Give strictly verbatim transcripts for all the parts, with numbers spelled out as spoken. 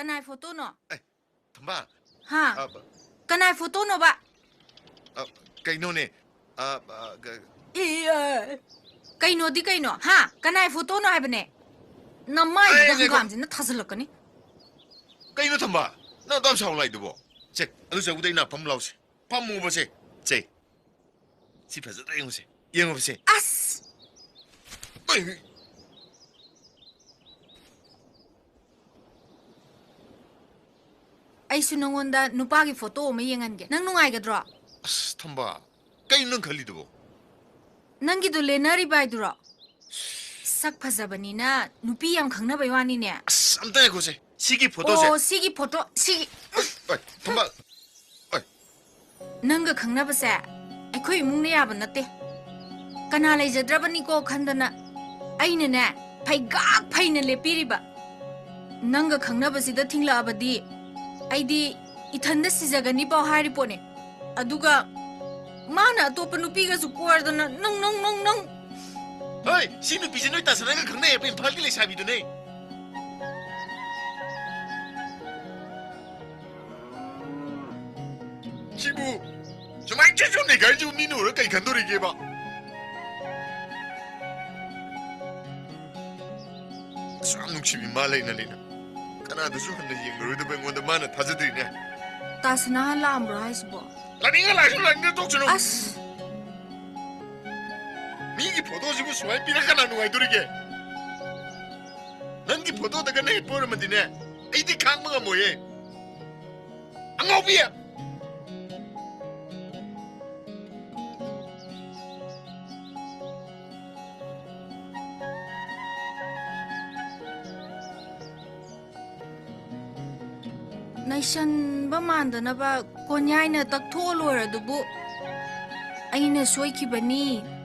ꯀꯅꯥꯏ ꯐꯣꯇꯣꯅꯣ? ꯊꯝꯕꯥꯜ꯫ ꯍꯥ? ꯑ, ꯀꯅꯥꯏ ꯐꯣꯇꯣꯅꯣꯕ? ꯑ, ꯀꯩꯅꯣꯅꯦ꯫ ꯑ, ꯑ, ꯒ- ꯏ, ꯑ, ꯀꯩꯅꯣꯗꯤ ꯀꯩꯅꯣ? ꯍꯥ? ꯀꯅꯥꯏ ꯐꯣꯇꯣꯅꯣ ꯍꯥꯏꯕꯅꯦ? ꯅꯃꯥꯏꯗꯨꯗ ꯑꯩ ꯉꯥꯏꯈꯣ꯫ ꯍꯪꯒꯥꯝꯁꯤꯅ ꯊꯥꯖꯤꯜꯂꯛꯀꯅꯤ꯫ ꯀꯩꯅꯣ ꯊꯝꯕꯥꯜ? ꯅꯪ ꯑꯗꯨꯌꯥꯝ ꯁꯥꯎ ꯂꯥꯛꯏꯗꯨꯕꯣ? ꯁꯦ, ꯑꯗꯨ ꯆꯧꯕꯗ ꯏꯅꯥ ꯐꯝ ꯂꯥꯎꯁꯦ꯫ ꯐꯝꯃꯨꯕꯁꯦ꯫ ꯁꯦ꯫ ꯁꯤ ꯐꯖꯗ꯭ꯔꯥ ꯌꯦꯡꯉꯨꯁꯦ꯫ ꯌꯦꯡꯉꯨꯕꯁꯦ꯫ ꯑꯁ! ꯑꯩ, ꯑꯩꯁꯨ ꯅꯉꯣꯟꯗ ꯅꯨꯄꯥꯒꯤ ꯐꯣꯇꯣ ꯑꯃ ꯌꯦꯡꯍꯟꯒꯦ꯫ ꯅꯪ ꯅꯨꯡꯉꯥꯏꯒꯗ꯭ꯔꯣ? ꯑꯁ, ꯊꯝꯕꯥꯜ꯫ ꯀꯩꯅꯣ ꯅꯪ ꯈꯜꯂꯤꯗꯨꯕꯣ? ꯅꯪꯒꯤꯗꯣ ꯂꯦꯟꯅꯔꯤꯕ ꯍꯥꯏꯗꯨꯔꯣ? ꯁꯛ ꯐꯖꯕꯅꯤꯅ ꯅꯨꯄꯤ ꯌꯥꯝ ꯈꯪꯅꯕꯩ ꯋꯥꯅꯤꯅꯦ꯫ ꯑꯁ, ꯑꯝꯇ ꯉꯥꯏꯈꯣꯁꯦ꯫ ꯁꯤꯒꯤ ꯐꯣꯇꯣꯁꯦ꯫ ꯑꯣ, ꯁꯤꯒꯤ ꯐꯣꯇꯣ, ꯁꯤꯒꯤ꯫ ꯑꯩ, ꯊꯝꯕꯥꯜ꯫ ꯑꯩ, ꯅꯪꯒ ꯈꯪꯅꯕꯁꯦ ꯑꯩꯈꯣꯏ ꯏꯃꯨꯡꯅ ꯌꯥꯕ ꯅꯠꯇꯦ꯫ ꯀꯅꯥ ꯂꯩꯖꯗ꯭ꯔꯕꯅꯤꯀꯣ ꯈꯟꯗꯅ ꯑꯩꯅꯅꯦ ꯐꯩꯒꯥꯛ ꯐꯩꯅ ꯂꯦꯞꯄꯤꯔꯤꯕ꯫ ꯅꯪꯒ ꯈꯪꯅꯕꯁꯤꯗ ꯊꯤꯡꯂꯛꯑꯕꯗꯤ ꯑꯩꯗꯤ ꯏꯊꯟꯗ ꯁꯤꯖꯒꯅꯤ ꯄꯥꯎ ꯍꯥꯏꯔꯤ ꯄꯣꯠꯅꯦ꯫ ꯑꯗꯨꯒ ꯃꯥꯅ ꯑꯇꯣꯞꯄ ꯅꯨꯄꯤꯒꯁꯨ ꯀꯣꯏꯔꯗꯅ ꯅꯪ, ꯅꯪ, ꯅꯪ, ꯅꯪ꯫ ꯍꯣꯏ, ꯁꯤ ꯅꯨꯄꯤꯁꯦ ꯅꯣꯏ ꯇꯥꯁꯅꯥꯒ ꯈꯪꯅꯩ ꯍꯥꯏꯕ ꯏꯝꯐꯥꯜꯒꯤ ꯂꯩꯁꯥꯕꯤꯗꯨꯅꯦ꯫ ꯁꯤꯕꯨ ꯁꯨꯃꯥꯏꯅ ꯆꯠ ꯆꯠ ꯂꯩꯈꯥꯏꯁꯤꯕꯨ ꯃꯤꯅ ꯎꯔ ꯀꯩ ꯈꯟꯗꯣꯔꯤꯒꯦꯕ? ꯑꯁꯨꯛ ꯌꯥꯝ ꯅꯨꯡꯁꯤꯕꯤ ꯃꯥ ꯂꯩꯅ ꯂꯩꯅ ꯀꯅꯥꯗꯁꯨ ꯍꯟꯅ ꯌꯦꯡꯉꯔꯣꯏꯗꯕ ꯑꯩꯉꯣꯟꯗ ꯃꯥꯅ ꯊꯥꯖꯗ꯭ꯔꯤꯅꯦ꯫ ꯇꯥꯁꯅꯥ ꯂꯥꯛꯑꯝꯕ꯭ꯔꯣ ꯍꯥꯏꯁꯤꯕꯣ? ꯂꯥꯛꯅꯤꯡꯉ ꯂꯥꯛꯁꯨ ꯂꯥꯛꯅꯤꯡꯗ ꯇꯣꯛꯁꯅꯨ꯫ ꯑꯁ! ꯃꯤꯒꯤ ꯐꯣꯇꯣꯁꯤꯕꯨ ꯁꯨꯃꯥꯏꯅ ꯄꯤꯔ ꯀꯅꯥ ꯅꯨꯡꯉꯥꯏꯗꯣꯔꯤꯒꯦ? ꯅꯪꯒꯤ ꯐꯣꯇꯣꯗꯒ ꯅꯦꯠꯄ ꯑꯣꯏꯔꯝꯃꯗꯤꯅꯦ, ꯑꯩꯗꯤ ꯈꯥꯡꯕ ꯉꯝꯃꯣꯏꯌꯦ꯫ ꯑꯉꯥꯎꯕꯤ! ꯅꯩꯁꯟꯕ ꯃꯥꯟꯗꯅꯕ ꯀꯣꯟꯌꯥꯏꯅ ꯇꯛꯊꯣꯛꯑ ꯂꯣꯏꯔꯗꯨꯕꯨ꯫ ꯑꯩꯅ ꯁꯣꯏꯈꯤꯕꯅꯤ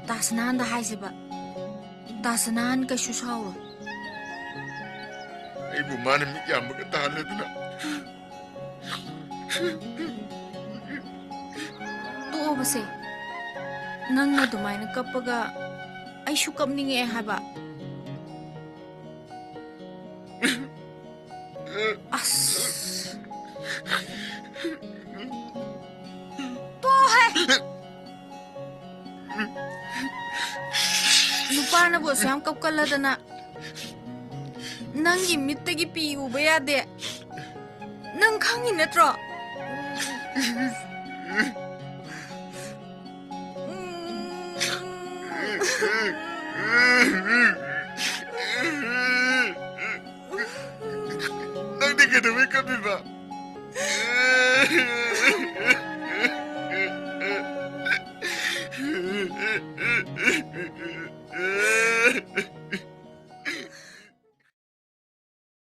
ꯇꯥꯁꯅꯥꯟꯗ ꯍꯥꯏꯁꯤꯕ꯫ ꯇꯥꯁꯅꯥꯟ ꯀꯩꯁꯨ ꯁꯥꯎꯔꯣꯏ꯫ ꯑꯩꯕꯨ ꯃꯥꯅ ꯃꯤꯠ ꯌꯥꯝꯕꯒ ꯇꯥꯍꯜꯂꯗꯅ꯫ ꯇꯣꯛꯑꯣꯕꯁꯦ꯫ ꯅꯪꯅ ꯑꯗꯨꯃꯥꯏꯅ ꯀꯞꯄꯒ ꯑꯩꯁꯨ ꯀꯞꯅꯤꯡꯉꯛꯑꯦ ꯍꯥꯏꯕ꯫ ꯑꯁ꯫ ꯇꯣꯛꯑꯣꯍꯦ! ꯅꯨꯄꯥꯅꯕꯨ ꯑꯁꯨꯛ ꯌꯥꯝ ꯀꯞꯀꯜꯂꯗꯅ, ꯅꯪꯒꯤ ꯃꯤꯠꯇꯒꯤ ꯄꯤ ꯎꯕ ꯌꯥꯗꯦ꯫ ꯅꯪ ꯈꯪꯉꯤ ꯅꯠꯇ꯭ꯔꯣ? ꯅꯪꯗꯤ ꯀꯩꯗꯧꯕꯩ ꯀꯞꯄꯤꯕ?